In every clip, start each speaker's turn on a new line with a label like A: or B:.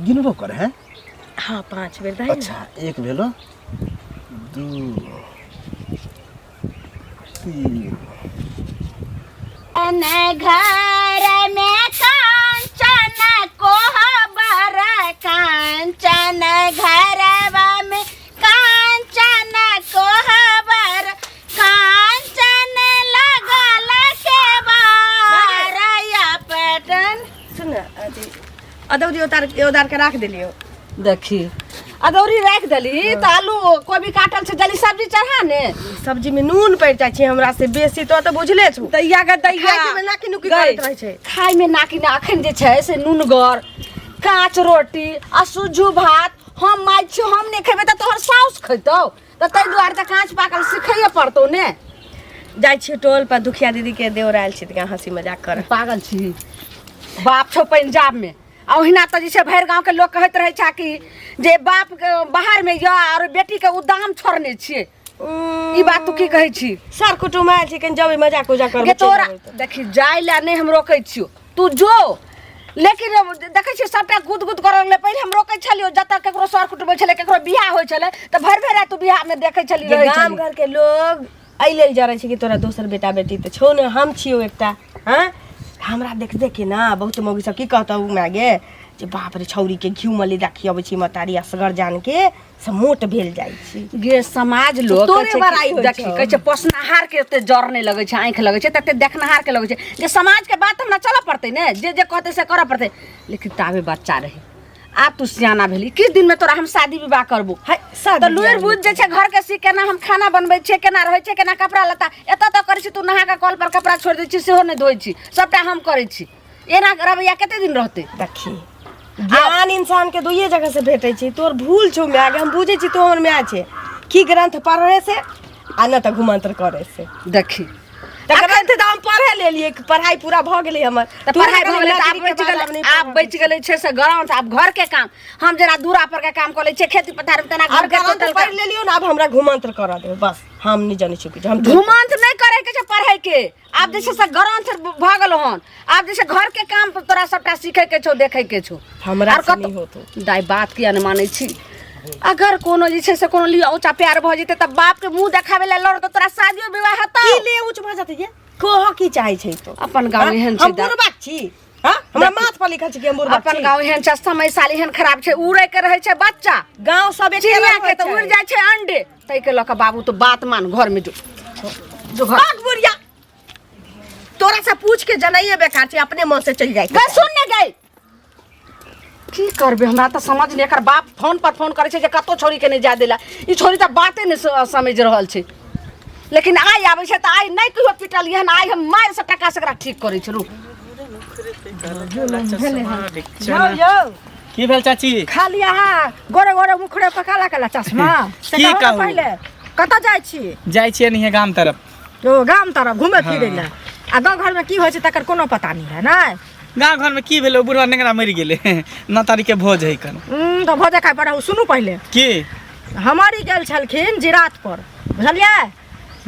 A: गिनबो कर हैं
B: हाँ 5 बेर दही।
A: अच्छा, एक भेलो, 2, 3।
C: घर में कांचन कोहबर, कांचन घरवा में कांचन कोहबर, कांचन लगल के बारया पटन।
B: सुन अथी अदौरी उतार उतार के राख देलियो।
D: देखी अदौरी राखि देली तऽ आलू कोबी काटल छै, जल्दी सब्जी चढ़ा ने।
B: सब्जी में नून पड़ि जाइ छै हमरा से बेसी, तो तऽ बुझले छौ।
D: दैया गे दैया,
B: खाय में नाकी नुकी
D: गै,
B: करैत रहै छै।
D: खाय में नाकी ना, अखन जे छै से नूनगर काँच रोटी आ सुज्जू भात हम माय छियौ, हम नहि खेबै तऽ तोहर साउस खैतौ, तऽ ताहि दुआरे तऽ काँच पाकल सिखैये पड़तौ ने।
B: जाइ छियै टोल पर, दुखिया दीदी के देवर आयल छै तऽ हँसी मजाक कर।
D: पागल छी, बाप छौ पंजाब में आ ओहिना तऽ जे छै भरि गाँवके लोक कहैत रहै छै कि जे बाप के बाहरमे यऽ आओर बेटीके उदाम छोड़ने छियै, ई बात तू की कहै छी?
B: सर कुटुम्ब आयल छै, कनि जेबै मजाक उजाक करबै।
D: गे तोरा देखी जाय लए नहि हम रोकै छियौ, तू जो, लेकिन देखै छियै सबटा गुद गुद करऽ लगलै। पहिले हम रोकै छलियौ, जतऽ केकरो सर कुटुम्ब होइ छलै, केकरो बियाह होइ छलै तऽ भरि भरि राति तू बियाहमे देखै छली, रहै
B: गाम
D: छली।
B: घर के लोग एहि लेल जरै छै कि तोरा दोसर बेटा बेटी तऽ छौ ने, हम छियौ एकटा। हँ हमरा देख देख के ना बहुत मौगी सब की कहतौ माय गे, जे बाप रे छौरी के घिउ मलिदा खियबै छी मतारी, असगर जान के से मोट भेल जाइ छी।
D: गे समाज लोग
B: तोरे
D: कहै छै कि-
B: बड़ाई होइ
D: देखी
B: छौ।
D: कहै छै पोसनाहार के ओते जर नहि लगै छै, आँखि लगै छै तते देखनहार के लगै छै। जे समाज के बात हमरा चलऽ पड़तै ने, जे जे कहतै से करऽ पड़तै। लेकिन ताबे बच्चा रही, आब तू सियाना भेली, किछु दिनमे तोरा हम शादी विवाह करबो।
B: है शादी
D: तऽ लुरि बुझि जे छै घर के सीख, केना हम खाना बनबै छियै, केना रहै छियै, केना कपड़ा लत्ता एतऽ तक करै छी। तू नहा कऽ कल पर कपड़ा छोड़ि दै छी, सेहो नहि धोइ छी, सबटा हम करै छी। एना रवैया कते दिन रहतै?
B: देखी ज्ञान इंसान के दुइये जगह से भेटै छै। तोर भूल छौ माय गे, हम बुझै छी तोहर माय छै की ग्रंथ पढ़े से आ न तऽ घुमंत्र करे से।
D: देखी
B: तऽ ग्रंथ तऽ हम पढ़े लेलियै, पढ़ाई पूरा भऽ गेलै हमर।
D: तऽ पढ़ाई भऽ गेलै तऽ आब बचि गेलै, आब बचि गेलै छै से ग्रंथ। आब घर के काम हम जेना दूरा पर के काम कऽ लै छियै, खेती पथार मे, तेना
B: आब
D: घर के
B: ग्रंथ
D: टोटल
B: पढ़ि लेलियौ ने, आब हमरा घुमंत्र करऽ दे बस। हम नहि जानै छी किछु, हम
D: घुमंत्र नहि करे के छै पढ़े के। आब जे छै से ग्रंथ भऽ गेल हन, आब जे छै घर के काम तोरा सबटा सीखे के छौ, देखे के छौ।
B: हमरा
D: आर
B: से
D: कतौ
B: नहि होतो।
D: दाइ बात किया नहि मानै छी? अगर कोनो जे छै से कोनो लिअ ऊँचा प्यार भऽ जेतै तऽ बाप के मुँह देखाबै लए लड़तौ, तोरा शादियो विवाह हेतौ।
B: की ले ऊँच भऽ जेतै? ये कह की चाहै छै तो?
D: अपन गाँव एहन छै
B: हम
D: दाइ।
B: बुढ़बाक छी? हाँ हमरा माथ पर लिखल छै कि हम बुढ़बाक
D: अपन
B: छी।
D: गाँव एहन छै, समय साल एहन खराब छै, उड़ै के रहै छै बच्चा
B: गाँव सब एके
D: चिड़िया
B: रंग
D: के
B: होइ
D: तऽ
B: छै।
D: उड़ि जाइ छै अंडे, ताहिके लऽ कऽ बाबू तो बात मान, घर में जो जो घर।
B: भाग बुढ़िया, तोरा से पूछ के जनाइए बेकार छै, अपने मन से चलि जाइ।
D: गई सुन ने गई, की करबै हमरा तऽ समझ नहि। एकर बाप फोन पर फोन करै छै जे कतौ छोरी के नहि जाय देला, ई छोरी तऽ बाते नहि समझि रहल छै। लेकिन आइ आबै छै तऽ आइ नहि कहियो पिटलियै हन, आइ हम मारि से टका से एकरा ठीक करै छै। रुक
E: यौ यौ,
F: की भेल चाची?
E: खाली अहाँ गोरे गोरे मुखड़े पर काला काला चश्मा से
F: की
E: कहू ने।
F: कहू?
E: पहिले कतऽ जाइ छी?
F: जाइ छियै नहिये गाम तरफ।
E: ओ गाम तरफ घूमे फिरे लए, आ गाँव घरमे की होइ छै तकर कोनो पता नहि है ने?
F: गाँव घरमे की भेलै, बुढ़वा नेंगरा मरि गेलै, 9 तारीख के भोज है कन।
E: तऽ भोजे खाइ पर। सुनू पहिले।
F: की?
E: हमर ई गेल छलखिन जिरात पर, बुझलियै?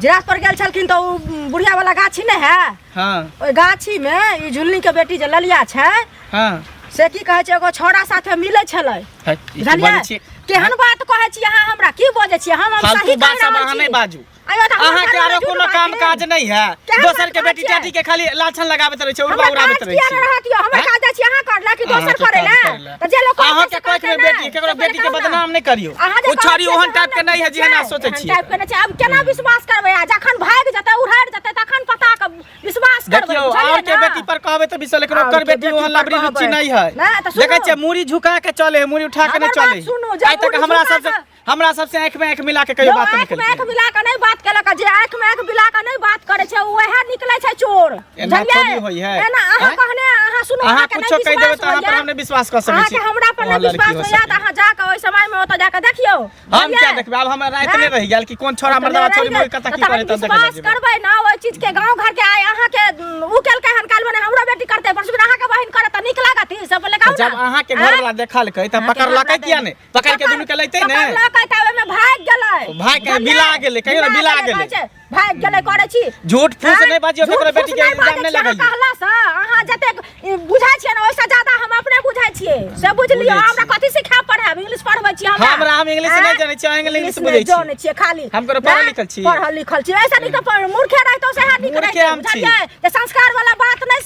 E: जिरात पर गेल छलखिन तऽ ओ बुढ़िया वाला गाछी नहि है?
F: हाँ।
E: ओहि गाछीमे ई झुलनी के बेटी जे ललिया छै,
F: हाँ,
E: से की कहै छै, एगो छौड़ा साथे मिलै छलै।
F: है, ई की
E: बुझलियै?
F: बाजै छियै?
E: केहन बात कहै छी अहाँ? हमरा की बजै छियै? हम
F: फालतू
E: सही
F: बात
E: कहि
F: सब
E: रहल
F: अहाँ
E: छी।
F: नहि बाजू।
E: आइयो तऽ हमर
F: अहाँके
E: घरवाला
F: आरो
E: झूठ
F: कोनो काम
E: बाजतै।
F: काज नहि है?
E: केहन
F: दोसर के
E: बात
F: बेटी
E: कहै छियै?
F: टाटी के खाली लाछन लगाबैत रहै छै, उड़बा
E: हमरा
F: उड़ाबैत
E: काज
F: रहै
E: किया
F: छै।
E: नहि रहत यौ? हमरा
F: हैं?
E: काज जाइ छी अहाँ करला कि दोसर
F: अहाँके
E: करै
F: काज
E: लए?
F: करैला।
E: तऽ जे लोक करतै
F: अहाँके
E: से
F: कोख में
E: करतै
F: बेटी
E: ने।
F: केकरो
E: से
F: बेटी के
E: पहिले कहू ने।
F: बदनाम नहि करियौ।
E: अहाँ जे
F: ओ
E: कहै
F: छौड़ी
E: छियै
F: ओहन
E: से
F: टाइप के
E: हम
F: नहि है जेहन अहाँ सोचै
E: एहन
F: छियै।
E: टाइप के नहि छै। आब केना विश्वास करबै? आ जखन भागि जेतै, उड़ारि जेतै, तखन पता के विश्वास करबै।
F: देखियौ,
E: बुझलियै
F: और के
E: ने?
F: बेटी पर कहबै तऽ विश्वास, लेकिन
E: आओर
F: ओकर
E: के
F: बेटी
E: बेटी
F: ओहन
E: पर
F: लबड़ी रुचि
E: कहबै।
F: नहि है।
E: नहि, तऽ सुनू।
F: देखै छियै मुड़ी झुका के चले है, मुड़ी उठा के नहि
E: हमर बात
F: चले है।
E: सुनू, जे
F: आइ तक
E: मुड़ी
F: हमरा
E: झुका
F: सबसे
E: के-
F: हमरा सबसे आँखि में आँखि मिला के कहियो
E: जो
F: बात नहि
E: आँखि में आँखि
F: केलकै।
E: मिला के नहि बात केलक, जे आँखि में आँखि मिला के नहि बात करै छै, उएह निकलै छै चोर।
F: एना
E: बुझलियै?
F: थोड़ी होइ है।
E: एना अहाँ
F: आँय?
E: कहने अहाँ सुनू,
F: अहाँ
E: अहाँके नहि
F: कुछो कहि देबै
E: विश्वास
F: तऽ अहाँ पर
E: होइए।
F: हम नहि विश्वास कऽ सकै छी।
E: अहाँके हमरा पर
F: ओहन
E: नहि
F: लड़की
E: विश्वास
F: हो
E: होइए तऽ
F: सकैए।
E: अहाँ जाकऽ ओहि समय मे ओतऽ जाकऽ देखियौ।
F: हम
E: बुझलियै?
F: क्या देखबै? आब हमरा राति नहि रहि गेल कि कोन छोरा मर्दावा छोरी मोरी कतऽ की
E: तहन
F: करे, तब देखै
E: विश्वास
F: जेबै।
E: करबै ने ओहि चीज के? गाँव घर के आइ अहाँके उ केलकै हन, काल्हि भने हमरो बेटी करतै, परसू दिन अहाँके बहिन करत, तऽ नीक लागत ई सब? पहिले कहू
F: जब
E: ने।
F: अहाँके घर वाला देखलकै तऽ
E: अहाँके
F: पकड़लकै
E: घरवला
F: किया नहि? पकड़ के दुनू के लैते ने।
E: पकड़लकै तऽ ओहिमे भागि गेलै।
F: भागि के
E: बुझलियै?
F: बिला गेलै, कहियो ने बिला गेलै।
E: कहै छै, भागि गेलै करै छी।
F: झूठ फूस
E: आँय?
F: नहि बाजियौ,
E: झूठ
F: ककरो
E: फूस
F: बेटी के
E: नहि
F: इल्जाम
E: बाजै
F: नहि
E: छी, अहाँ
F: लगैयौ।
E: कहला सँ अहाँ जतेक ई, बुझै छियै ने ओहिसँ ज्यादा हम अपने बुझै छियै से बुझि लियौ।
F: बुझै
E: हमरा
F: छियै।
E: कथी सिखायब पढ़ायब? इंग्लिश पढ़बै छी हमरा?
F: हमरा हम इंग्लिश नहि
E: आँय?
F: जनै छी, अहाँ इंग्लिश
E: नहि
F: बुझै छी।
E: जनै छियै खाली।
F: हम कोनो पढ़ल
E: आँय?
F: लिखल छी?
E: पढ़ल लिखल छी। ऐसा नीक तऽ मूर्खे रहितौ सएह नीक
F: मूर्खे
E: रहितौ,
F: हम छी।
E: बुझलियै? जे संस्कार वाला बात नहि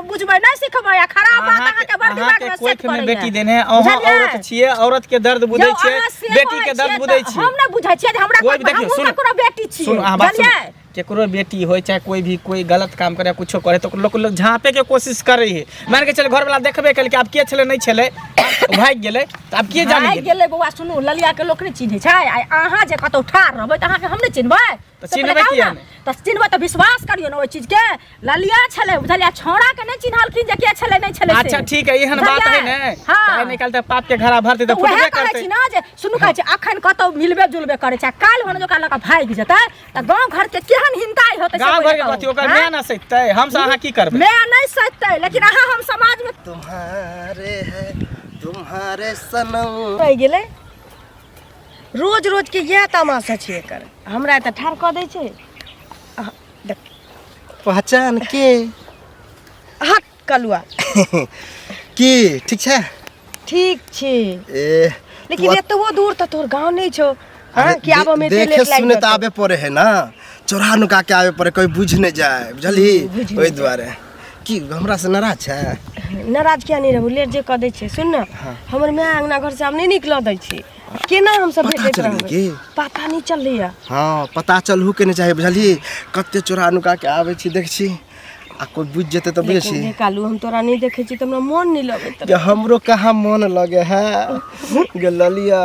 E: बुझबै, नहि सिखबै आ खराब बात अहाँके बड़ दिमाग
F: अहाँके
E: में
F: कोख
E: सेट
F: में
E: करैया।
F: बेटी देने है, अहाँ
E: बुझलियै?
F: औरत छियै, औरत के दर्द बुझै
E: यौ,
F: छियै,
E: अहाँ से
F: बेटी
E: कहै
F: के दर्द
E: छियै
F: बुझै
E: तऽ
F: छियै।
E: हम नहि बुझै छियै जे हमरा
F: कोई भी
E: कोई-
F: देखियौ,
E: हमहूँ
F: सुनू,
E: ककरो बेटी छियै,
F: सुनू, अहाँ बात सुनू।
E: बुझलियै?
F: केकरो बेटी होय चाहे कोई भी कोई गलत काम करे कुछो करे तो लोग लोग झाँपे के कोशिश करे है। मान के चल घर वाला देखबे कल कि आब के छलै नहि छलै, भागि गेलै तऽ आब के जाने
E: भागि
F: गेलै?
E: गेलै बौआ, सुनू, ललिया के लोक नहि चिन्है छै। आइ अहाँ जे कतौ ठाढ़ रहबै तऽ अहाँके हम नहि चिन्हबै?
F: तऽ
E: से पहिले
F: चिन्हबै
E: कहू
F: किया
E: ने।
F: नहि?
E: तऽ चिन्हबै तऽ विश्वास करियौ ने ओहि चीज के। ललिया छलै, बुझलियै? छौड़ा के नहि चिन्हलखिन जे के छलै नहि छलै से।
F: अच्छा ठीक है, एहन बात है
E: बुझलियै?
F: ने।
E: हाँ।
F: आइ निकाल तऽ पाप के घड़ा भरतै तऽ
E: तऽ उएह
F: फुटबे
E: कहै
F: करतै।
E: छी ने जे सुनू, कहै छी अखन कतौ मिलबे जुलबे करै छै, काल्हि होने जे ओकरा लऽ कऽ भागि जेतै तऽ गाँव घर के केहन हिनताइ होतै से
F: गाँव
E: पहिले
F: घर के
E: कहू।
F: कथी ओकर
E: आँय?
F: माय ना सहितै, हमसब अहाँ की करबै?
E: माय नहि सहितै, लेकिन अहाँ हम समाज में
A: तुम्हारे है तुम्हारे सनम
B: रहि गेलै। रोज रोज के इएह तमाशा छै एकर, हमरा एतऽ ठाढ़ कऽ दै छै। अहाँ, देख।
A: पहचान के
B: हट कलुआ।
A: की ठीक छै?
B: ठीक छै।
A: ए
B: लेकिन एतबो दूर तऽ तोहर गाँव नहि छौ। हाँ,
A: अरे
B: कि आबऽ में एते
A: देखे
B: लेट लागि
A: सुने तऽ
B: जेतौ।
A: आबे पड़े है ना, चोरा नुका के आबे पड़े, कोई बुझ नहीं जाए, बुझलही?
B: बुझि
A: ओहि दुआरे। की हमरा से नाराज छै?
B: नाराज किया नहि रहू, लेट जे कऽ दै छै। सुन ने, हमर माय अंगना घर से आब नहि निकलऽ दै छै, केना हमसब
A: पता
B: भेटैत
A: चलि गेल
B: रहबै?
A: की?
B: पता नहि चलैया।
A: हाँ, पता चलहु के नहीं चाही, बुझलही? कते चोरा नुका के आबै छी, देख छी आ कोई बुझ जेतै तऽ बुझै
B: लेकिन
A: छी
B: रे कालू, हम तोरा नहि देखै छी तऽ हमरा मोन नहि लगैत।
A: कि हमरो कहाँ मन लगे है गे ललिया,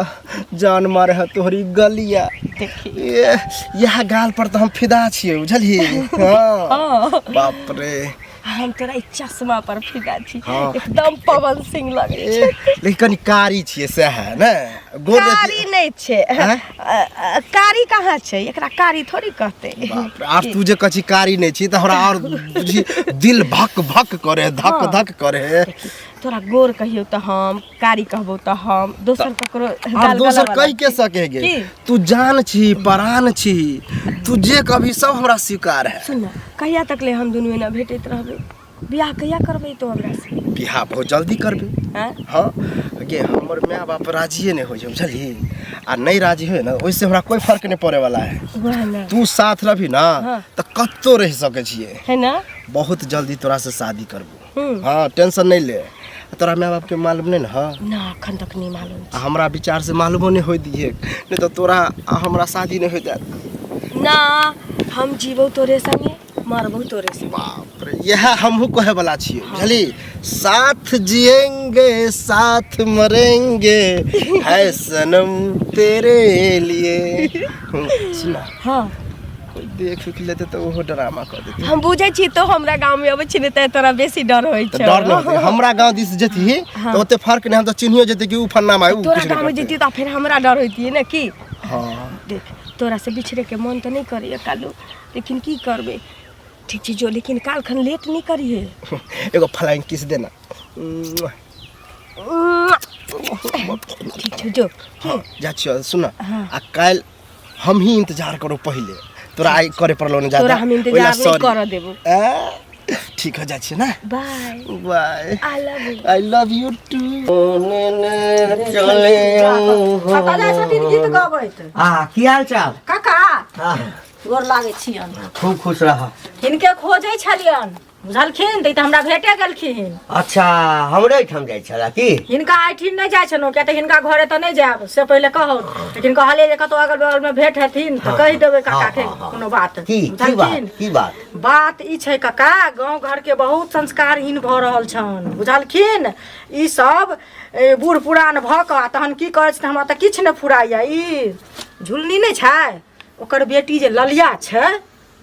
A: जान मारे है तोहरी गलिया।
B: देखी
A: ये यह गाल पर तऽ हम फिदा छियै, बुझलही? हाँ।
B: हाँ।
A: बाप रे,
B: हम तोरा ई चश्मा पर फिदा छी।
A: हाँ।
B: एकदम पवन सिंह लगै
A: ए,
B: छै।
A: लेकिन कनि कारी छियै सएह है ने, गोर
B: कारी नहि छै।
A: आँय?
B: कारी कहाँ छै? एकरा कारी थोड़ी कहते।
A: बाप रे, आब तू जे कहै छी कारी नहि छी तऽ हमरा आओर बुझी दिल भक भक करे है, धक धक करे है।
B: तोरा गोर कहियौ तऽ हम कारी कहबौ तऽ हम दोसर ककरो
A: आर
B: गाल
A: दोसर
B: गलऽ
A: कहि
B: वाला
A: के सके गे?
B: की?
A: तू जान छी, परान छी, तू जे कभी सब हमरा स्वीकार है।
B: सुन ने, कहिया तक ले हम दुनू एना भेटैत रहबै? बियाह कहिया करबै तो हमरा से?
A: बियाह बहुत जल्दी करबै।
B: आँय?
A: हाँ गे, हमर माय बाप राजिए नहि होइ छै, बुझलही? आ नहि राजी होइ ने, ओहिसँ हमरा कोइ फर्क नहि पड़े वाला है।
B: वएह ने।
A: तू साथ रहबी ना
B: हाँ।
A: तऽ कतौ रहि सकै छियै।
B: है ना?
A: बहुत जल्दी तोरा से शादी करबो।
B: हम्म।
A: हाँ, टेंशन नहीं ले। तोरा माय बाप के मालूम नहीं ना? हाँ।
B: ना, अखन तक नहीं मालूम।
A: आ हमरा विचार से मालूमो नहीं होय दिहे, नहीं तो तोरा आ हमरा शादी नहीं होय जात।
B: ना, हम जीबौ तोरे संगे, मरबौ तोरे संगे।
A: बाप रे, यह हमहू कहे वाला छियै, बुझली? साथ जिएंगे साथ मरेंगे है सनम तेरे लिए। सुना।
B: हाँ।
A: कोई देख उख लेते तऽ ओहो ड्रामा कऽ देते।
B: हम बुझै छी, तो हमरा गाँव में अबै छी ने तऽ तोरा बेसी डर होइ
A: तऽ
B: छै।
A: डर नहि होतै। हमरा गाँव दिस जेतही तऽ ओते फर्क नहि, हम तऽ चिन्हियो जेतै कि उ फन्ना माय उ
B: तोरा
A: कुछ नहि
B: गाँव में
A: करतै।
B: जैती तऽ फेर हमरा डर होइतियै ने की?
A: हाँ।
B: देख, तोरा से बिछड़े के मन तऽ नहि करैया कालू, लेकिन की करबै? ठीक छै जो, लेकिन काल्हिखन लेट नहि करिहे।
A: एगो फ्लाइंग किस देना।
B: ठीक छै, जो।
A: हाँ, जा छियो। सुन, आ काल्हि हम ही इंतजार करो पहिले, तोरा आइ करे पड़लो ने ज्यादा।
B: तोरा हम इंतजार
A: ओहि ला
B: नहि
A: sorry।
B: करऽ देबो।
A: ए, ठीक हो जा छियै ना?
B: Bye.
A: Bye.
B: I love you.
A: I love you too. चले
E: कतऽ जाइ छथिन गीत गबैत?
G: आ की हाल चाल?
E: काका।
G: हाँ।
E: गोर लागै छियनि।
G: खूब खुश रह।
E: हिनके खोजै छलियनि, बुझलखिन तऽ ई तऽ हमरा भेटे गेलखिन।
G: अच्छा, हमरे एहिठाम जाइ छला की?
E: हिनका एहिठिन नहि जाइ छलहुँ, किया तऽ हिनका घरे तऽ नहि जायब से पहिले कहू, लेकिन कहलियै जे कतहु अगल बगलमे भेट हेथिन तऽ कहि देबै काकाके।
G: हाँ, हाँ।
E: कोनो बात।
G: की की बात?
E: बुझलखिन?
G: की बात?
E: बात ई छै काका, गाँव घरके बहुत संस्कारहीन भऽ रहल छनि, बुझलखिन? ई सब ए, बूढ़ पुरान भऽ कऽ आ तहन की करै छथिन, हमरा तऽ किछु नहि फुराइए। ई झुलनी नहि छै, ओकर बेटी जे ललिया छै,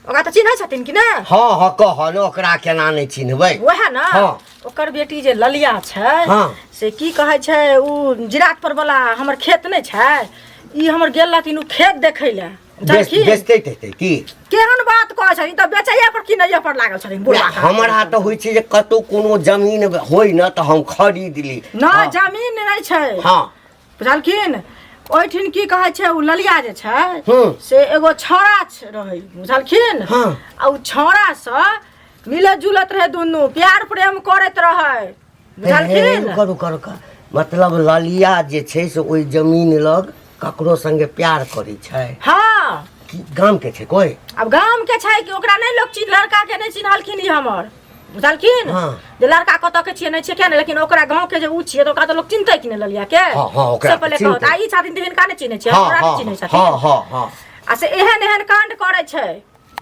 E: ओकरा तऽ चिन्है छथिन कि नहि?
G: हँ हँ, कहऽ ने, ओकरा केना नहि चिन्हबै?
E: वएह ने।
G: हाँ।
E: ओकर बेटी जे ललिया छै,
G: हाँ।
E: से की कहै छै, उ जिरात पर वाला हमर खेत नहि छै, ई हमर गेल रहथिन उ खेत देखै लए। बुझलखिन?
G: बेचते तेचते की?
E: केहन बात कहै छथिन, तऽ बेचैये पर किनैये पर लागल छथिन बुढ़वा।
G: हमरा तऽ होइ छै जे कतौ कोनो जमीन होइ ने तऽ हम खरीद ली।
E: नहि, जमीन नहि छै।
G: हाँ।
E: बुझलखिन? ओहिठिन की कहै छै ओ ललिया जे छै
G: हूँ।
E: से एगो छौड़ा रहै बुझलखिन
G: हाँ।
E: आ ओ छौड़ासँ मिलत जुलत रहै दुनू प्यार प्रेम करैत रहै बुझलखिन
G: करू करू करू मतलब ललिया जे छै से ओहि जमीन लग ककरो संगे प्यार करै छै
E: हाँ
G: की गाम के छै कोई
E: आब गाम के छै कि ओकरा नहि लोक चिन्ह लड़का के नहि चिन्हलखिन ई हमर बुझलखिन
G: हाँ।
E: जे लड़का कतऽ के छियै नहि छियै किया नहि लेकिन ओकरा गाँव के जे उ छियै तऽ ओकरा तऽ लोक चिन्हतै कि नहि ललिया के
G: हाँ, हाँ, ओकरा
E: से पहिले
G: चिन्हतै।
E: कहत आ ई छथिन तऽ हिनका नहि चिन्है छियै
G: हाँ
E: हमरा
G: हाँ
E: नहि चिन्है छथिन
G: हाँ हाँ हाँ
E: आ से एहन एहन कांड करै छै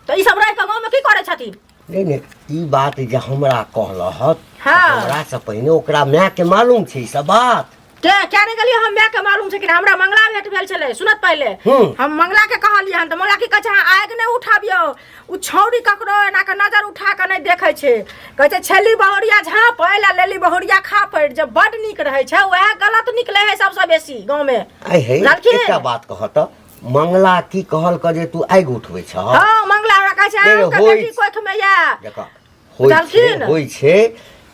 E: तऽ ई सब रहि कऽ गाँवमे की करै छथिन
G: नहि नहि ई बात जे हमरा कहलहक
E: हाँ।
G: हमरा से पहिने ओकरा माय के मालूम छै ई सब बात
E: के क्या नहि गेलियै हम मायके मालूम छै कि हमरा मंगला भेंट भेल छलै सुनत पहिले
G: हूँ।
E: हम मंगला के कहलियै हन तऽ मंगला की कहै छै अहाँ आगि नहि उठाबियौ ओ छौड़ी ककरो एना कऽ नजर उठा कऽ नहि देखै छै कहै छै छेली बहुरिया झाँपै आ लेली बहुरिया खापड़ि जे बड नीक रहै छै उएह गलत निकलै है सबसँ बेसी गाँवमे
G: आइ हे
E: बुझलखिन?
G: एकटा बात कह तऽ मंगला की कहल क जे तू आगि उठबै छह
E: हँ मंगला हमरा कहै छै
G: नहि, नहि,
E: अहाँके
G: होइ
E: बेटी कोखिमे यऽ
G: देखऽ होइ छै
E: बुझलखिन?
G: होइ छै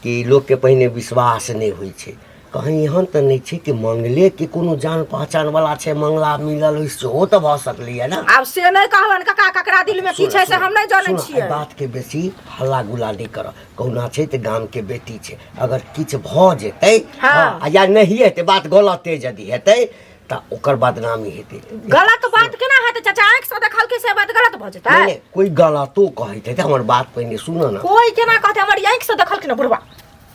G: कि लोकके पहिने विश्वास नहि होइ छै कहीं एहन तऽ नहि छै कि मंगलेके कोनो जान पहचान वाला छै मंगला मिलल होइ सेहो तऽ भऽ सकलैया ने
E: आब से नहि कहबनि काका ककरा दिलमे की छै से हम नहि जनै
G: सुनऽ, एहि
E: छियै
G: बातके बेसी हल्ला गुल्ला नहि करऽ कहुना छै तऽ गामके बेटी छै अगर किछु भऽ जेतै
E: हँ।
G: आ या नहि हेतै बात गलते यदि हेतै तऽ ओकर बदनामी हेतै
E: गलत बात केना हेतै चाचा आँखि से देखलकै से बात गलत भऽ जेतै
G: नहि नहि कोइ गलतो कहैत हेतै हमर बात पहिने सुनऽ ने
E: कोई केना कहतै हमर आँखि से देखलखिन हँ बुढ़वा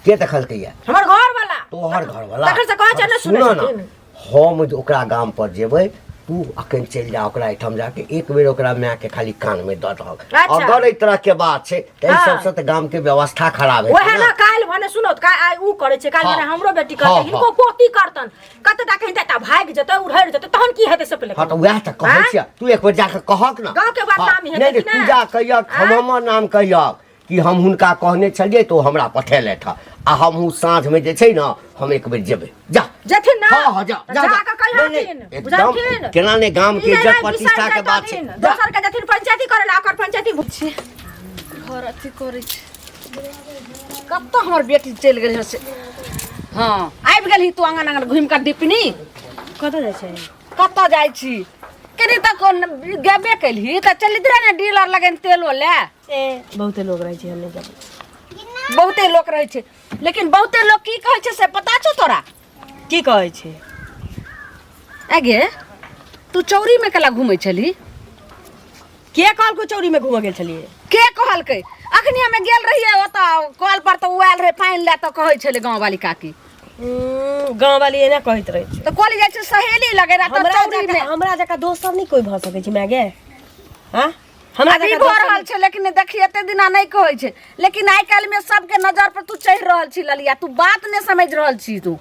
G: के देखलकै या
E: हमर घर वाला
G: तोहर घरवला
E: तखन से कहै छै नहि सुनै
G: सुनऽ ने
E: छथिन
G: हम जे ओकरा गाम पर जेबै तू अखन चलि जा ओकरा एहिठाम जाके एक बेर ओकरा मायके खाली कानमे दऽ दहक
E: अच्छा।
G: अगर एहि तरहके बात छै तऽ एहि
E: हाँ।
G: सबसँ तऽ गामके व्यवस्था खराब हेतै
E: वएह
G: ने
E: ने काल्हि भने सुनो तऽ काल्हि आइ उ करै छै काल्हि
G: हाँ।
E: भने हमरो बेटी
G: हाँ,
E: करतै
G: हाँ।
E: हिनको पोती करतन कते टा कहीं टा भागि जेतै उड़हरि जेतै तहन की हेतै से पहिले
G: हाँ तऽ वएह तऽ कहै
E: आँय?
G: छियै तू एक बेर जाके कहक ने
E: गाँवके बदनामी
G: हाँ,
E: हेतै
G: नहि नहि
E: कि
G: तू
E: नहि?
G: जा कहियक हम
E: आँय?
G: हमर नाम कहियक कि हम हुनका कहने छलियै तऽ ओ हमरा पठेलथि हँ आ हमहूँ साँझमे जे छै ने हम एक बेर जेबै जा
E: जेथिन ना
G: हाँ हाँ जा
E: तऽ
G: जा
E: जा
G: जा
E: कऽ
G: नहि, नहि,
E: कहियथिन
G: एकदम
E: बुझलखिन
G: केना नहि गामके
E: ई नहि
G: इज्जत
E: नहि
G: प्रतिष्ठा
E: बिसरि
G: के बात छै
E: जेतथिन।
G: जा।
E: दोसर के जेथिन पंचायती करै ला ओकर पंचायती
D: घर अथी करै छै कतऽ हमर बेटी चलि गेल से हँ आबि गेलही तू आङ्गन आङ्गन घुमि कऽ दीपनी
B: कतऽ जाइ छै
D: कतऽ जाइ छी कनि तऽ कोन गेबे केलही तऽ चलि रहे ने डीलर लगन तेलो ले
B: ए बहुते लोग रहै छै हम नहि जेबै
D: बहुते लोक रहै छै लेकिन बहुते लोक की कहै छै से पता छौ तोरा
B: की कहै छै
D: आगे तू चौरीमे केला घुमै छलही
B: के कहलको चौरी में घूमऽ गेल छलियै
D: के कहलकै अखनी हमे गेल रहियै ओतऽ कल पर तऽ ओ आयल रहै पानि लए तऽ कहै छलै गाँववाली काकी
B: गाँव वाली एना कहैत रहै छै
D: तऽ कहली जाइ छै सहेली लगे रहा तऽ
B: हमरा
D: चौरी
B: जकाँ
D: में
B: हमरा जकाँ दोस्त सब नहि कोइ भऽ सकै छै माय गे हाँ हमरा
D: अभी
B: जकाँ
D: भऽ
B: दोस्त
D: रहल छै लेकिन देखी एते दिना नहि कहै छै लेकिन आइ काल्हि में सबके नजर पर तू चढ़ि रहल छी ललिया तू बात नहि समझि रहल छी तू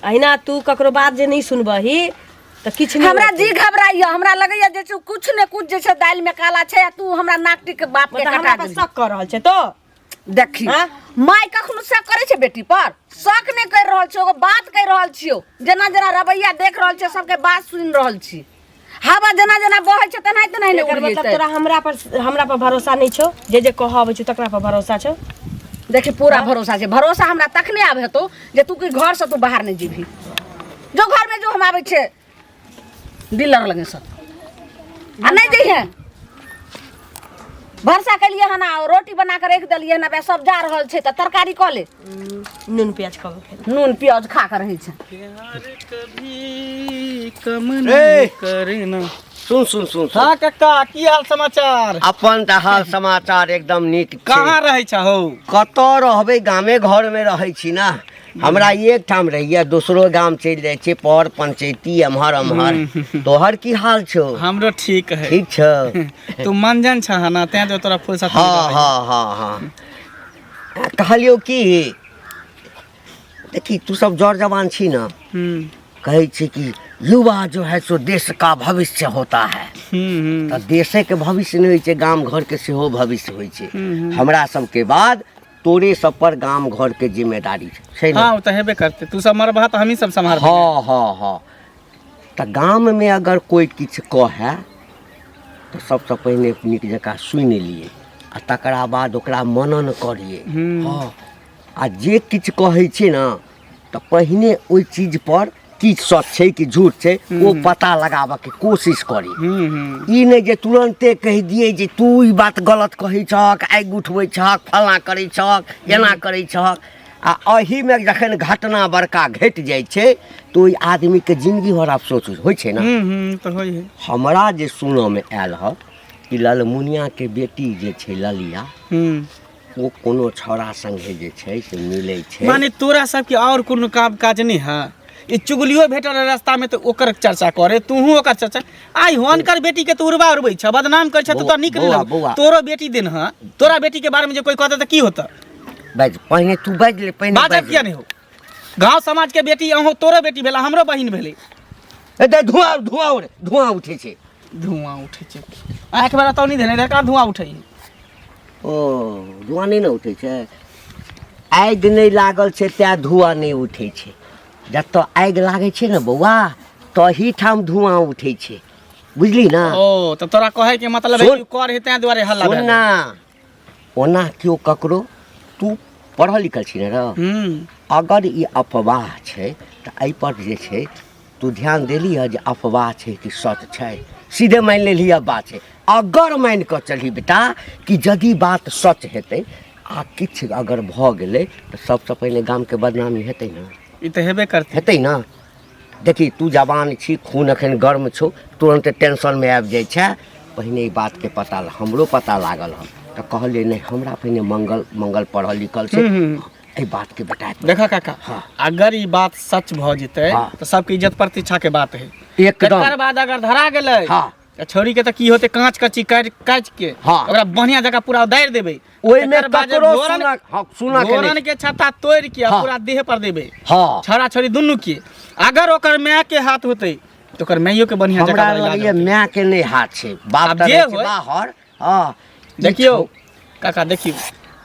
B: अहिना तू ककरो बात जे नहि सुनबही तऽ किछु नहि
D: हमरा
B: होतै।
D: जी घबराइया हमरा लगैया जे छै कुछ ने कुछ जे छै दालि में काला छै आ तू हमरा नाक टीक के बाप के
B: मतलब
D: कटा
B: हमरा पर
D: देलही।
B: शक कऽ रहल छै तो
D: देखी
B: हाँ?
D: माय कखनो शक करै छै बेटी पर शक नहि करि रहल छियौ एगो बात कहि रहल छियौ जेना जेना रवैया देख रहल छियै सबके बात सुनि रहल छी हवा जेना जेना बहै छै तेनाही तेनाही ने
B: एकर
D: उड़ि
B: मतलब
D: जेतै
B: तोरा हमरा पर भरोसा नहि छौ जे जे कहऽ अबै छौ तकरा पर भरोसा छौ
D: देखी पूरा भरोसा छै भरोसा हमरा तखने आब हेतौ जे तू कि घर से तू बाहर नहि जेबही जो घर में जो हम आबै छियै डीलर लगे से आ नहि जइहे भरसा केलियै हन आ रोटी बना कऽ राखि देलियै हन आब सब जा रहल छै तऽ तरकारी कऽ ले
B: नून प्याज खाओ फेर
D: नून प्याज खा कऽ रहै छै
F: प्यार कभी कम
G: ए!
F: नहीं करना
G: सुन सुन सुन सुन
F: हाँ कक्का की हाल समाचार
G: अपन तऽ हाल समाचार एकदम नीक छै
F: कहाँ रहै छहो
G: कतऽ रहबै गामे घरमे रहै छी ने हमरा एक ठाम रहैया दोसरो गाम चलि जाइ छियै पर पंचैती एम्हर एम्हर तोहर की हाल छौ
F: हमरो ठीक है
G: ठीक छौ
F: तू मंजन छह ना तें तो तोरा फुर्सत
G: हँ
F: नहीं रहै।
G: हँ हँ हँ कहलियौ की देखी तू सब जर जवान छी ने
F: हम्म
G: कहै छै कि युवा जो है सो देश का भविष्य होता है
F: हम्म हम्म
G: तऽ देशेके भविष्य नहि होइ छै गाम घरके सेहो भविष्य होइ छै हमरा सबके बाद तोरे सब पर गाम घरके जिम्मेदारी छै ने
F: हाँ वो तो हेबे करते तू सब मरबहा तो हमही सब सम्हारबै
G: हँ हँ हँ तऽ गाममे अगर कोइ किछु कहए तऽ सबसँ पहिने नीक जकाँ सुनि लियै आ तकरा बाद ओकरा मनन करियै हँ आ जे किछु कहै छै ने तऽ पहिने ओहि चीजपर की सच छै कि झूठ छै ओ पता लगाबऽके कोशिश करी। ई नहि जे तुरन्ते कहि दियै जे तू ई बात गलत कहै छहक, आगि उठबै छहक, फलाँ करै छहक, एना करै छहक। आ एहिमे जखन घटना बड़का घटि जाइ छै तऽ ओहि आदमीके जिंदगी भर अफसोस होइ छै ने।
F: तऽ होइ है।
G: हमरा जे सुनऽमे आयल हँ कि ललमुनियाके बेटी जे छै ललिया, ओ कोनो छौड़ा संगे जे छै से मिलै छै।
F: माने तोरा सबके और कोनो काम काज नहीं है? ई चुगलियो भेटल रहे रास्ता में तो ओकर चर्चा करे, तूहू ओकर चर्चा। आइ हुनकर बेटी के तो उड़बा उड़बै छ, बदनाम करै छ, तो तोरा नीक नहीं
G: बौआ,
F: लगै।
G: बौआ।
F: तोरो बेटी दिन हँ, तोरा बेटी के बारे में जे कोई कहतै तऽ की होतै?
G: बाज पहिने, तू बाजि ले पहिने।
F: बाजब
G: बाजि
F: किया नहीं हो? गांव समाज के बेटी अहूँ, तोरो बेटी भेला, हमरो बहिन भेलै।
G: ले। ए, दे, धुआं धुआं उड़े, धुआं उठै छै।
F: धुआं उठै छै? आँखि बड़ा तो नहीं देने रहे, धुआं उठै है?
G: ओ धुआं नहि ने उठै छै, आगि नहि लागल छै तैँ धुआं नहि उठै छै। जतऽ आगि लागै छै ने बौआ, तही ठाम धुआं उठै छै, बुझली ने?
F: ओ तऽ तोरा कहै के मतलब है
G: सुन।
F: कि कर है तैं दुआरे हल्ला
G: सुन
F: भेल।
G: ना, ओना केओ ककरो, तू पढ़ल लिखल छी ने रौ? अगर ई अफवाह छै तऽ एहिपर जे छै तू ध्यान देली हँ जे अफवाह छै कि सच छै? सीधे मानि लेलही अफवाह छै। अगर मानि कऽ चलही बेटा कि यदि बात सच हेतै आ किछु अगर भऽ गेलै तऽ सबसँ पहिने गामके बदनामी हेतै ने?
F: ई तऽ हेबे करतै।
G: हेतै ने? देखी, तू जवान छी, खून एखन गर्म छौ, तुरन्त टेंशनमे आबि जाइ छै। पहिने ई बातके पता हमरो पता लागल हँ तऽ कहलियै नहि, हमरा पहिने मंगल मंगल पढ़ल लिखल छै, एहि बातके बेटा
F: देखा काका।
G: हाँ।
F: अगर ई बात सच भऽ जेतै
G: हाँ।
F: तऽ सबके इज्जत प्रतिष्ठा के बात है।
G: एकदम।
F: तकर बाद अगर धरा गेलै
G: हाँ।
F: तऽ छौरी के तऽ की होतै, काँच कच्ची काटि काटि के
G: हाँ।
F: ओकरा बढ़िया जगह पूरा उदारि देबै।
G: ओहिमे
F: तकर बाद जे
G: ककरो
F: घोरन
G: सुनक, हाँ, सुनक
F: घोरन
G: नहि।
F: के छत्ता तोड़ि के आ
G: हाँ।
F: पूरा देह पर देबै।
G: हाँ।
F: छौड़ा छौरी दुनू के। अगर ओकर माय के हाथ होतै तऽ ओकर माइयो के बढ़िया जगह
G: हमरा
F: पर इलाज
G: लगैए
F: होतै।
G: मायके नहि हाथ छै, बाप
F: आब
G: तऽ
F: जे
G: रहै छै
F: होय।
G: बाहर। हँ, ई
F: देखियौ काका, देखियौ,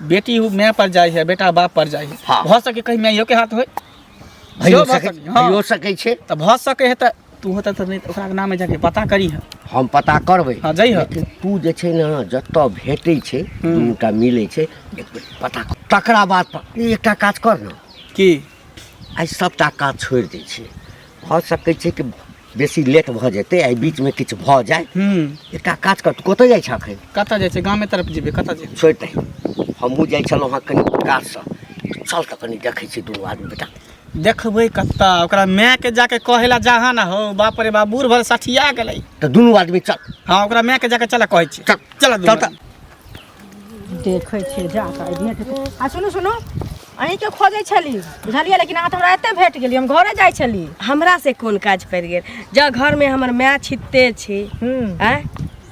F: बेटी उ माय पर जाइ है, बेटा बाप पर जाइ है।
G: हाँ।
F: भऽ सके कहीं माइयो के हाथ होय।
G: भइयो
F: सेहो भऽ
G: सकै,
F: सकै, हाँ।
G: भइयो सकै छै।
F: तऽ भऽ सकै है तऽ तू होतै तऽ नहि ओकरा नामे जाके पता करी है।
G: हम पता करबै।
F: हाँ, जइह।
G: लेकिन तू जे छै ने जतऽ भेटै छै, दुनूटा मिलै छै, एक बेर पता कर। तकरा बाद ई एकटा काज कर ने।
F: की?
G: आइ सभटा काज छोड़ि दै छै, भऽ सकै छै कि बेसी लेट भऽ जेतै, एहि बीचमे किछु भऽ जाय। एकटा काज कर, तू कतऽ जाइ छह एखन?
F: कतऽ जाइ छै? गामे तरफ जेबै, कतऽ जेबै?
G: छोड़ि दही, हमहूँ जाइ छलहुँ हँ कनि काजसँ। चल तऽ कनि देखै छी दुनू आदमी बेटा।
F: देखबै कतऽ? ओकरा माय के जाके कहै ला जहाँ ना हो। बाप रे बाप, बूढ़ भर सठिया गेलै।
G: तऽ दुनू आदमी चल।
F: हाँ, ओकरा माय के जाके चल कहै छी।
G: चल।
F: चल।
G: चल तऽ।
E: देखै छियै जा कऽ आइ भेट हेतै। आ सुनू सुनू, अहीँके खोजै छली बुझलियै, लेकिन अहाँ तऽ हमरा एतऽ भेट गेली। हम घरे जाइ छली।
B: हमरा से कोन काज पड़ि गेल? जँ घरमे हमर माय छिते छै। आँय?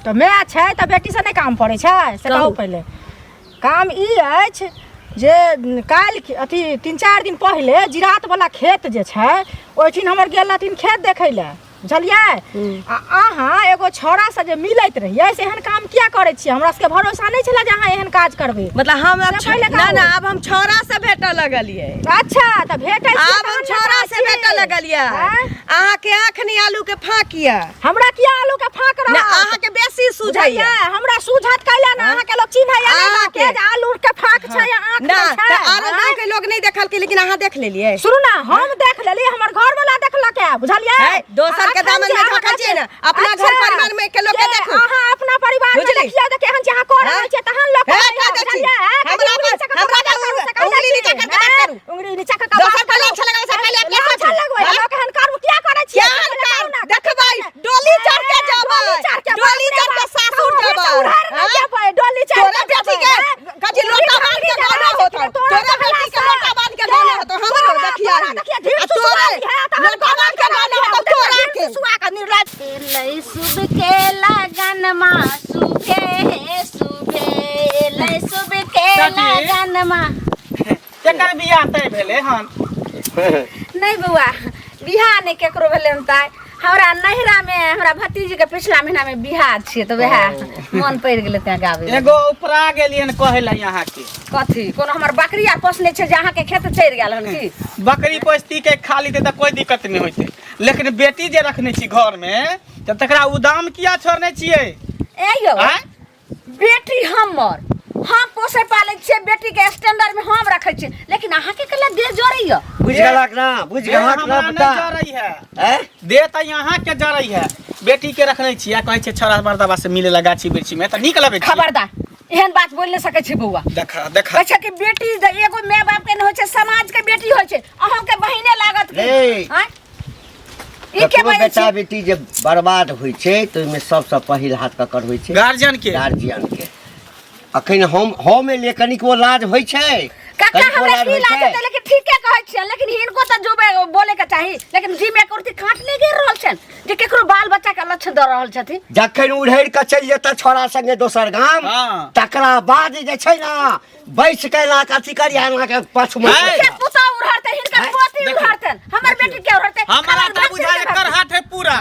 E: तऽ माय छै तऽ बेटीसँ नहि काम पड़ै छै से कहू?
B: कहू।
E: पहिले काम ई अछि जे काल्हि अथी 3-4 दिन पहिले जिरातवला खेत जे छै ओहिठिन हमर गेल रहथिन खेत देखै लए, बुझलियै? आ अहाँ एगो छौड़ासँ जे मिलैत रहियै से एहन काम किया करै छियै? हमरा सबके भरोसा नहि छलै जे अहाँ एहन काज करबै।
B: मतलब हम आब
E: से पहिले
B: ना
E: कहू।
B: ना, आब हम छौड़ा से भेटऽ लगलियै।
E: अच्छा, तऽ भेटै छियै
B: आब हम
E: तहन ने
B: छौड़ा
E: कहै
B: से भेटऽ
E: छी।
B: लगलियै।
E: आँय?
B: अहाँके आँख नहि आलू के फाँक यऽ।
E: हमरा किया आलू के फाँक
B: ना
E: रहत?
B: अहाँके बेसी सुझैया।
E: बुझलियै? हमरा सूझत कैला ने, अहाँके लोक चिन्हैया नहि
B: अहाँके।
E: के जे आलू के फाँक छै या आँख
B: ना
E: नहि छै।
B: तऽ आरो
E: आँय?
B: गाँव के लोग नहीं देखलकै, लेकिन अहाँ देख लेलियै।
E: सुनू ना, हम देख लेली, हमर घर वाला देखलक है, बुझलियै?
B: है, दोसर के
E: अखन
B: दामन
E: जे
B: में
E: अहाँ
B: झाँकै छियै ने, अपना घर
E: अच्छा,
B: परिवार में के लोक के
E: जे
B: देखू।
E: अहाँ अपना परिवार में
B: बुझली?
E: देखियौ जे केहन छै, अहाँ कऽ रहल
B: हैं?
E: छियै तहन लोक
B: हे,
E: कहैया,
B: का देखी?
E: बुझलियै? हैं?
B: हमरा
E: उंगली
B: पर-
E: नीचा कऽ के
B: हमरा
E: बात
B: पर
E: करू, से कहै
B: उंगली
E: छी।
B: नीचा कऽ के बात
E: हैं?
B: करू।
E: उंगली नीचा कऽ के
B: दोसर
E: बात
B: पर
E: करू।
B: लाछा लगाबै से पहिले अपने
E: लाछा
B: सोचू।
E: लगबै,
B: हैं?
E: लोक एहन करू किया करै छियै?
B: केहन
E: पहिले
B: कर?
E: कहू ना।
B: देखबै, डोली चढ़ के जेबै।
E: डोली चढ़ के,
B: डोली
E: बाप रे
B: चढ़ के
E: बाप,
B: सासुर
E: कहू,
B: जेबै।
E: से उधार नहि
B: हैं?
E: जेबै, डोली चढ़
B: तोरा
E: के
B: बेटी
E: जेबै,
B: के
E: हैं?
B: कथी लोटा बांध के गाना होतौ, तोरा बेटी के लोटा बांध के गाना होतौ, हमरो देखिया।
E: देखिया, ढीर
B: आ तोरे
E: सुसुआरी है, तहन
B: लोटा बांध के गाना होतौ तोरा के।
E: सुसुआ के निर्लज।
C: एलै शुभ के लगन मा सुखे हे सुबे, एलै शुभ के
F: चाची।
C: लगन मा।
F: केकर बियाह तय भेलै हन?
D: नहीं बौआ, बियाह नहि केकरो भेलै हन ताइ। हमरा नैहरा में हमरा भतीजी के पिछला महीना में बियाह छियै, तऽ वएह मन पड़ि गेलै तें गाबै लए।
F: एगो उपरा गेलियन कहै लए अहाँके।
D: कथी? कोनो हमर बकरी आर पोसने छै जे अहाँके खेत चढ़ि गेल हन की?
F: बकरी पोसती के खा लीते तऽ कोई दिक्कत नहि होइतै, लेकिन बेटी जे रखने छी घर में तऽ तकरा उदाम किया छोड़ने छियै?
D: ए यौ।
F: आँय?
D: बेटी हमर हम पोसै पालै छियै बेटी के स्टैंडर्ड में हम रखै छियै लेकिन अहाँ के कला देह जरैया
G: बुझि गेलक ना बुझि
F: देह
G: गेलक ना
F: हमरा नहि
G: बेटा
F: जरै है
G: हैं
F: देह तऽ यहाँ के जरै है बेटी के रखने छियै कहै छै छौड़ा मर्दबा से मिले ला गाछी वृक्षी में तऽ नीक लगै छै
D: खबरदार एहन बात बोल नहि सकै छी बौआ
F: देखा देखा
D: कहै छै कि बेटी जे एगो माय बाप के नहि होइ छै समाज के बेटी होइ छै अहूँ के बहिने लागत की
G: रे।
D: आँय? ई के
G: ककरो
D: बजै
G: बेटा
D: छी
G: बेटी जे बर्बाद होइ छै तऽ ओहिमे सबसँ पहिल हाथ ककर होइ छै
F: गार्जियन के
G: गार्जियन के अखन हम एलियै कनिकबो लाज होइ छै
D: काका
G: कनिकबो
D: हमरा
G: लाज
D: की
G: होइ
D: लाज
G: छै?
D: हेतै लेकिन ठीके कहै छियै लेकिन हिनको तऽ जुबे बोले के चाही लेकिन जी में कुर्ती काट नहि गिर रहल छनि जे केकरो बाल बच्चा के लक्ष्य दऽ रहल छथिन
G: जखन उड़ैड़ कऽ चलि जेतै छोड़ा संगे दोसर गाम
F: हाँ।
G: तकरा बाद जे छै ने बैस के एना के अथी करी एना के पाछू में
F: है।
D: के पुतोह उड़हरतै हिनकर
G: हैं?
D: पोती
F: देखियौ।
D: उड़हरतनि हमर बेटी के उड़हरतै
F: हमरा
D: हमर
F: तऽ
D: बच्चे
F: बुझाय
D: के
F: एकर
D: उड़हरतै।
F: हाथ है पूरा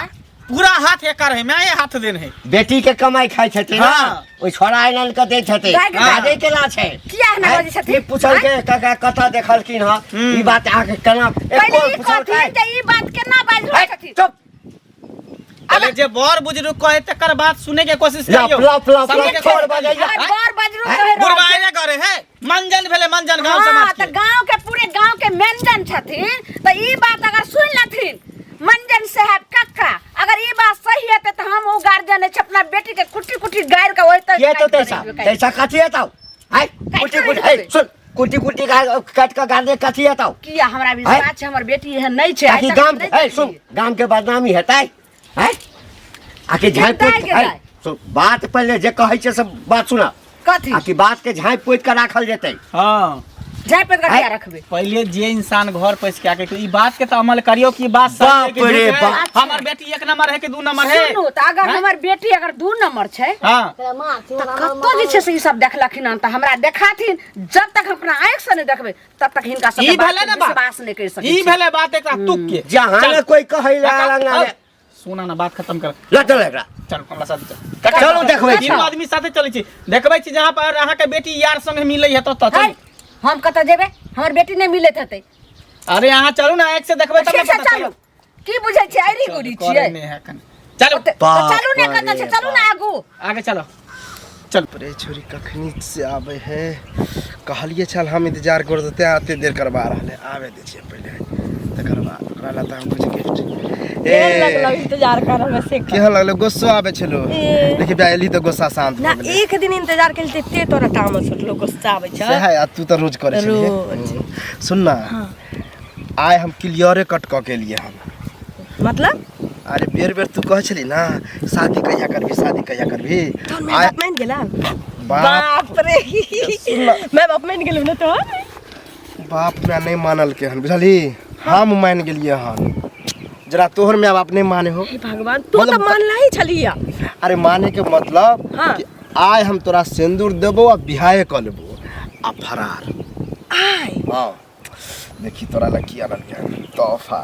F: पूरा हाथ एकर है माये हाथ देन है
G: बेटी के कमाई खाइ छथिन ना
F: हाँ।
G: ओहि छोड़ा आनि आनि कऽ दै छथिन
D: गाय के
G: बाजै केना छै
D: किया एना
G: हैं?
D: बजै छथिन?
G: ई पूछलकै काका कतऽ देखलखिन हँ ई बात अहाँके केना
D: पहिले
G: एको
D: ई
G: पूछलकै
D: कहथिन जे ई बात केना बाजि रहल
G: है,
D: छथिन
G: चुप
F: पहिले जे बड़ बुजुर्ग कहे तकर बात सुने के कोशिश
G: लप
F: करियो
G: लप लप
F: समझे
G: लप
F: के
G: छोड़
F: कोशिश
G: बजैया
D: हमर बड़ बुजुर्ग
G: हैं?
D: कहि रहल
F: बुढ़वा
D: छै।
F: एने करे है मंजन भेले मंजन गांव
D: हाँ,
F: समाज
D: तऽ
F: के
D: गांव के पूरे गांव के व्यंजन छथिन तऽ ई बात अगर सुनि लेथिन मंजन साहब कक्का अगर ई बात सही हेतै तऽ हम ओ गार्जियन अछि अपना बेटी के कुट्टी कुट्टी गाड़ि के ओहि तक
G: ये तो तैसा तैसा कथी हेतौ आय कुटी कुटी ए सुन कुटी कुटी काट के गाड़ दे कथी हेतौ
D: किया हमरा विश्वास छै हमर बेटी एहन नहि छै आइ
G: ताकि
D: तक
G: गाम
D: नहि
G: ए सुन गाम के बदनामी हेतै हैं आकि झाँपि
D: दाइ
G: पोति
D: के
G: ए,
D: दाइ।
G: सुन बात पहिले जे कहै छै से बात सुना
D: कथी
G: आकि बात के झाँपि पोति के राखल जेतै
F: हाँ
D: झाँपि पोति के
G: हैं?
D: किया रखबै
F: पहिले जे इंसान घर पैस के आके ई बात के तो अमल करियो कि बात सही है कि
G: बाप रे
F: झूठ है।
G: बाप।
F: हमर बेटी एक नंबर है कि दू नंबर है
D: सुनू तऽ अगर
F: हैं?
D: हमर बेटी अगर दू नंबर छै
F: हाँ
D: तऽ कतौ जे छै से ई सब देखलखिन हन तऽ हमरा देखाथिन जब तक हम अपना आँखि से नहि देखबै तब तक हिनका
F: ई
D: सबके बात
F: भेलै
D: के
F: ने बात
D: विश्वास नहि करि सकै
F: ई
D: छी
F: भेलै बात एकरा तुक के
G: जहाँ
F: चल।
G: ने कोई कहै ला
F: काका,
G: अंगना
F: अब
G: में
F: सुना ना बात खत्म कर
G: ल चल एकरा
F: चल हमरा साथ चल
G: चलू देखबै छी।
F: तीनों आदमी साथे चलै छी देखबै छी जहाँ पर अहाँके बेटी यार संगे मिलै है तत
D: है
F: चल
D: हम कतऽ जेबै हमर बेटी नहि मिलैत हेतै
F: अरे अहाँ चलू ना एक से देखबै तब
D: ठीक
F: ना
D: छै
F: पता
D: चलू की बुझै छियै ऐरी गुरी
F: करे
D: छियै
F: नहि है एखन। चलू
D: तऽ
G: बाप
D: चलू ने कतऽ छै
G: रे
D: चलू ने आगू
F: आगे चलो चल
A: रे छोरी कखनी से आबै है कहलिए छल हम इंतजार कर देते आते देर करवा रहले आबे दै छियै पहिले तकर बाद ओकरा ला तऽ हम कुछ गिफ्ट
B: केहन लगलो इंतजार करऽ में से कह।
A: केहन लगलो गुस्सो आबै छलो
B: ए।
A: देखि बा एली तऽ गुस्सा शांत
B: ना
A: भऽ गेलै
B: एक दिन इंतजार केली ते ते तोरा तामस उठलो गुस्सा आबै छै
A: सएह आ तू तऽ रोज करै छलियै
B: रोज।
A: सुन ना आइ हम क्लियरे कट कऽ के एलियै हन
B: मतलब
A: अरे बेर बेर तू कहै छली ना शादी कहिया करबी शादी कहिया करबी
B: तोहर माय
A: आइ
B: बाप मान गेला
A: बाप
B: बाप रे माय बाप मान गेलौ ने तोहर
A: बाप माय नहि मानलकै हन बुझलही हम मानि गेलियै हन जरा तोहर माय बाप नहि माने हो
B: हे भगवान तू तऽ
A: मतलब-
B: मानला ही छलिया
A: अरे माने के मतलब
B: हाँ।
A: कि आइ हम तोरा सिंदूर देबो आ बियाहे कऽ लेबो आ फरार
B: आय
A: हाँ देखी तोरा लग की आनल तोहफा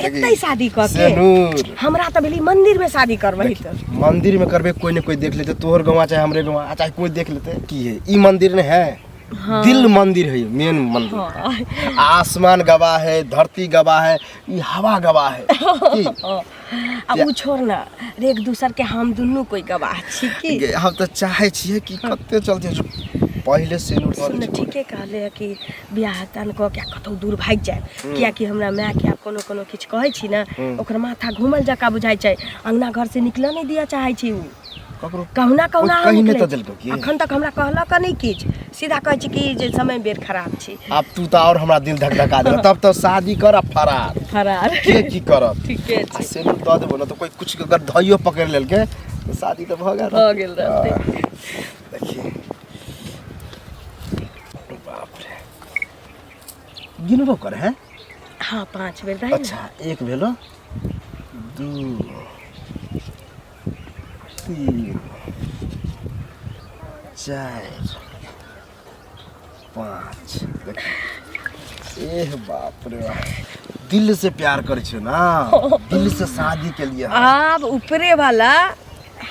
B: एते शादी कऽ के
A: सिनूर
B: हमरा तऽ भेली मंदिर में शादी करबही तऽ
A: मंदिर में करबे कोई ने कोई देख लेते तोहर गवा चाहे हमरे गवा चाहे कोई देख लेते की है ई मंदिर ने है दिल मंदिर है मेन मंदिर
B: हाँ।
A: आसमान गवाह है धरती गवाह है ई हवा गवाह है की?
B: आ उ छोड़ ना रे एक दूसर के हम दुनू कोई गवाह छी की
A: गे, हम तऽ चाहे छियै कि कते चलते पहिले सिनूर दऽ
B: सुन
A: दै छै।
B: ठीके कहले है कि बियाह दान कऽ के कतहु दूर भागि जाय कियाकि हमरा मायके आब कोनो कोनो किछु कहै छी ने ओकर माथा घूमल जकाँ बुझाइ छै अंगना घर से निकलऽ नहि दिअ चाहै छी उ
A: ककरो
B: कहुना कहुना
A: ओ
B: हम
A: कहि नहि
B: निकलै
A: तऽ
B: छी।
A: देलकौ की?
B: अखन तक हमरा कहलक नहि किछु सीधा कहै छी कि जे समय बेर खराब छी
A: आब तू तऽ आओर हमरा दिल धकधका देलक तब तऽ शादी कर आ फरार
B: फरार
A: के की करत
B: ठीके
A: आ
B: छै
A: सिनूर दऽ देबो ने तऽ कोई कुछ अगर धइयो पकड़ि लेलकै तऽ शादी तऽ भऽ गेल
B: भऽ गेल रहतै
A: देखिए बाप रे गिनबो कर है
B: हाँ 5 बेर रहै ने
A: अच्छा एक भेलो 2 3 4 5 देखी एह बाप रे बाप दिल से प्यार करे छो ना दिल से शादी के लिए
B: आब ऊपरे वाला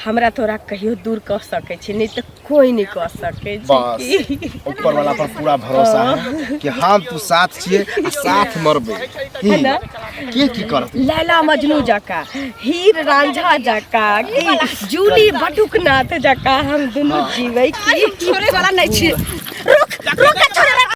B: हमरा तोरा कहियो दूर कऽ सकै छै, नहि तऽ कोई नहि कऽ सकै छै।
A: बस
B: की?
A: ऊपर वाला पर पूरा भरोसा है कि हम तू साथ छियै आ साथ मरबै। की
B: है ना?
A: के की करत?
B: लैला मजनू जका, हीर रांझा जका, की जूली बटुकनाथ जका हम दुनू जीबै की
D: छोड़े वाला नहीं छियै। रुक रुक के छोड़े।